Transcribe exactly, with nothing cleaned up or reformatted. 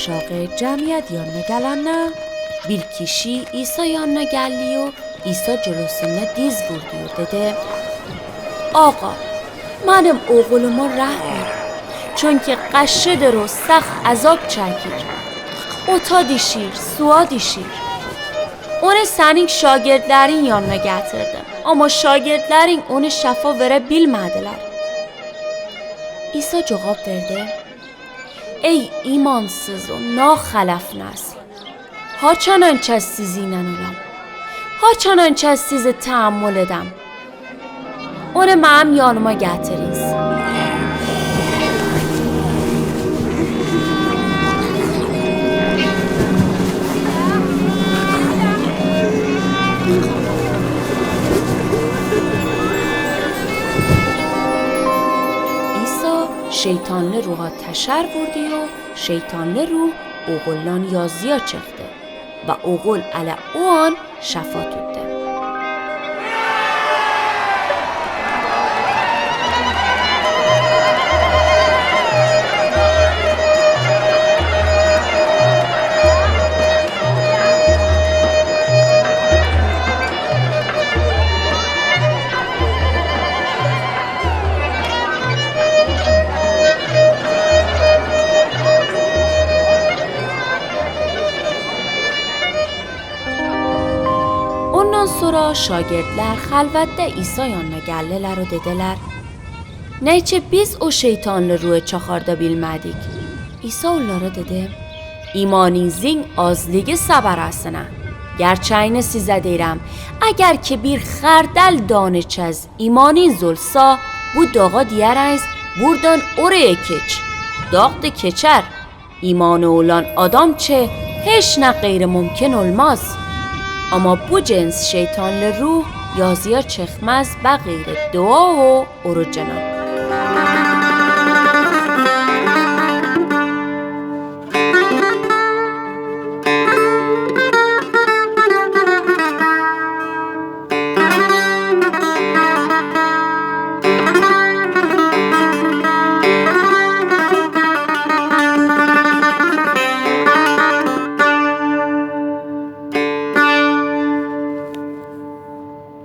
Şagir cemiyet yanına gelenne, bir kişi İsa yanına geldi-u, İsa culusunna diz vurdu-u, dedi: Ağa, menim oğulumı rehm et. Çünki qaşşıdır o, saq azap çekir. Ota dişir, suwa dişir. Onı senin şagirdlerin yanına getirdim. Ama şagirdlerin onı şefa vere bilmediler. İsa cugap verdi: Ey imansız o nahalef nesl! Haçan ençez sizinle olam? Haçan ençez sizi tehammül edem? Onı menim yanıma getiriniz. İsa şeytanlı ruha teşer vurdu-u, şeytanlı ruh oğuldan yazıya çıktı. Ve oğul ele o an şefa tuttı. Ondan sora şagirdler halvette İsa yanına geldiler o dediler: Neyçe biz o şeytanlı ruhı çağırda bilmedik? İsa olara dedi: İmaninizin azlığı sebebinden. Gerçeğini size deyrem, eger ki bir hardel danecez imaniniz olsa, bu dağa diyereniz: Burdan oraya keç. Dağ da keçer. İmanı olan adam çı hiç ne ğeyri mümkün olmaz. Ama bu cins şeytanlı ruh yazıya çıkmaz be ğeyri dua o orucına.